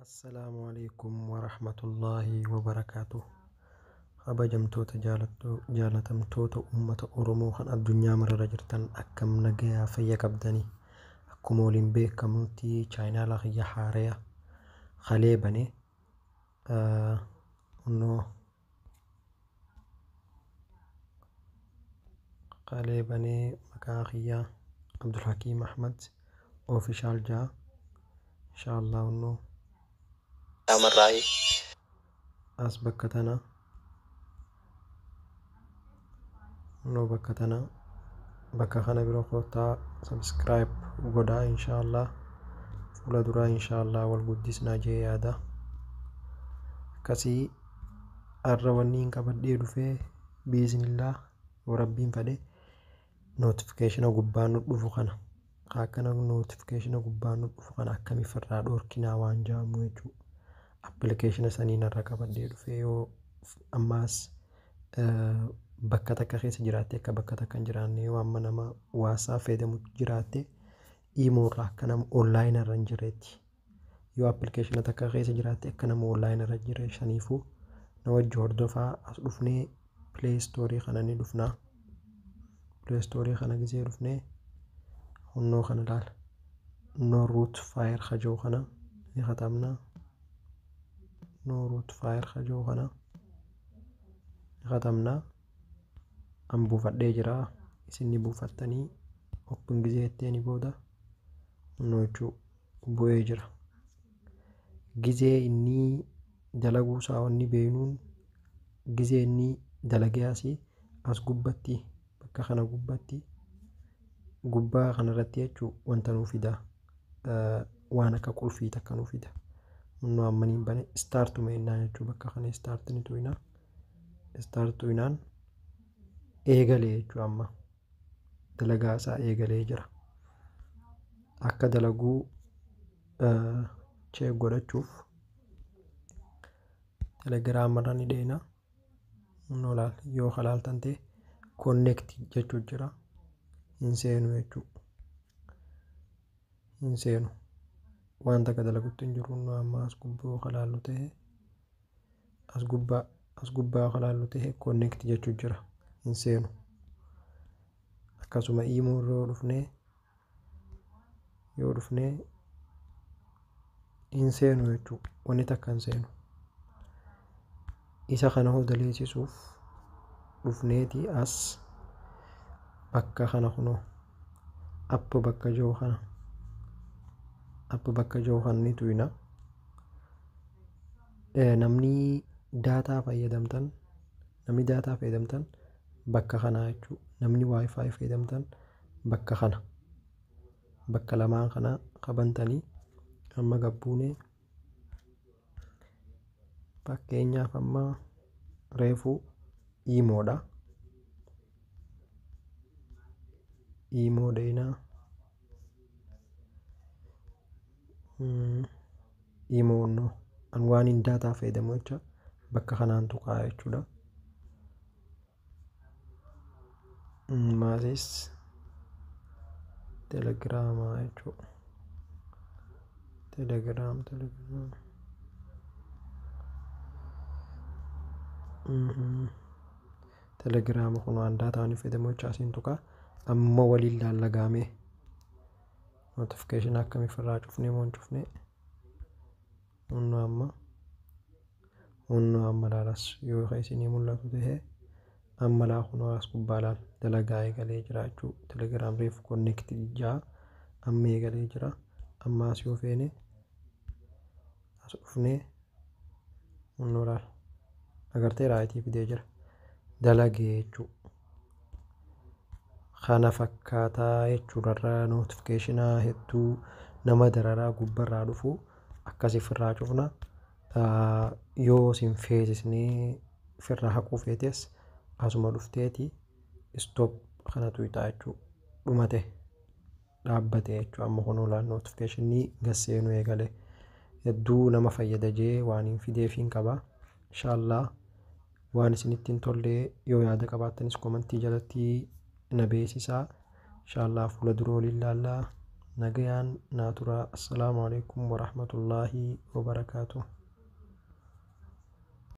Assalaamu alaikum warahmatullaahi wabarakaatuh. Kabajamtoota jaalatamtoota uummata Oromoo kan addunyaa mararra jirtan, akkam nagayaa, fayya qabdanii? Akkuma waliin beekamutti chaayinaala kiyya haaraya kalee bane kunnoo kalee banee, maqaa kiyyaa Abdulhakiim Ahmad Official jaa, insha Allah. Kunnoo Amarraayi. As bakka tana, kunnoo bakka tana, bakka kana bira koottaa, subscribe godhaa. Insha Allah fuula duraa insha Allah wal guddisnaa jee yaada. Akkasii har'a wanni hin qabadhee dhufee, biiznillaa, yoo rabbiin fedhe, notification gubbaan nu dhufu kana, akkana notification gubbaan nu dhufu kana akkamiif irraa dhorkinaa waan jedhamu jechuudha. Application saniin irra qabadhee dhufee, yoo ammaas bakka takka keessa jiraatte, akka bakka takka hin jiraanne, yoo amma nama WhatsApp fayyadamu jiraatte, Imo irraa akka nama online irra hin jirreetti, yoo application takka keessa jiraatte, akka nama online irra hin jirre. Saniifuu na wajji hordofaa. As dhufnee Play Store kana ni dhufnaa. Play Store kana gisee dhufnee, hunnoo kana laala, Notifier kajoo kana ni katabnaa. Notifier kajoo kana ni katabnaa. An buufadhee jira, isin ni buufattanii. Open gisee jetteeni booda, hunnoo jechuu bu'ee jira. Gizee inni dalaguu isaa wanni beeknuun, gizee inni dalagee asii as gubbatti, bakka kana gubbatti, gubbaa kanarratti jechuu, wanta nuu fida, waan akka qulfii takka nuu fida. Hunnoo amma niin bane. Start uma jennaan jechuu, bakka kana start ni tuqna. Start tuqnaan eegalee jechuu, amma dalagaa isaa eegalee jira. Akka dalaguu check godhachuuf Telegram irra ni deena. Hunnoo laal, yoo kalaaltan ta'e connect jechuu jira, hin seenu jechuu, hin seenu, waan takka dalagutti hin jiru. Hunnoo amma as gubbaa yoo kalaallu ta'e, as gubbaa yoo kalaallu ta'e, connect jechuu jira, hin seenu. Akkasuma Imo irra yoo dhufnee hin seenu jechuu, wanni takka hin seenu. Isa kana hoo daleessisuuf dhufneeti as bakka kana, kunoo app bakka jiru kana, app bakka jiru kana ni tuyna. Namni data fayyadamtan, namni data fayyadamtan bakka kanaa jechuu, namni WiFi fayyadamtan bakka kana, bakka lamaan kana qabantanii. Amma gabbuunee, fakkeenyaaf amma reefuu Imo dha. Imo dheeyinaa, Imo no, an waan hin data fayyadamu jecha bakka kanaan tuqaa jechuudha. Maasis Telegram jechuudha. Telegram, Telegram, Telegram kun waan data waan fayyadamu jecha asiin tuqaa. Amma waliin laallagaamee notification akkamiif irraa cufnee moo hin cufnee? Hunnoo amma, hunnoo amma laalas, yoo isinii mul'atu ta'e, amma laa, kunoo as gubbaa laal, dalagaa eegalee jira jechuu. Telegram reefu connect jaa, amma eegalee jira. Amma as yoo feene, as dhufnee, hunnoo laal, agartee, right fidee jira, dalagee jechuu. Kana fakkaataa jechuudha. Notification hedduu nama dararaa gubbarraa dhufu akkasii irraa cufna. Yoo isin feesisnee firraa haquu feetes, asuma dhufteeti stop kana tuqxaa jechuu, dhumate, dhaabbate jechuu. Amma kun olaan notification gasseenuu eegale. Hedduu nama fayyada jee waan hin fideefiin qaba. Inshaallah waan isinitti hin tolle yoo yaada qabaattanis comment jalatti na beeksisaa. Inshaallah fuula dura waliin ilaallaa. Nagayaan naa turaa. Assalaamu alaikum warahmatullaahi wabarakaatuh.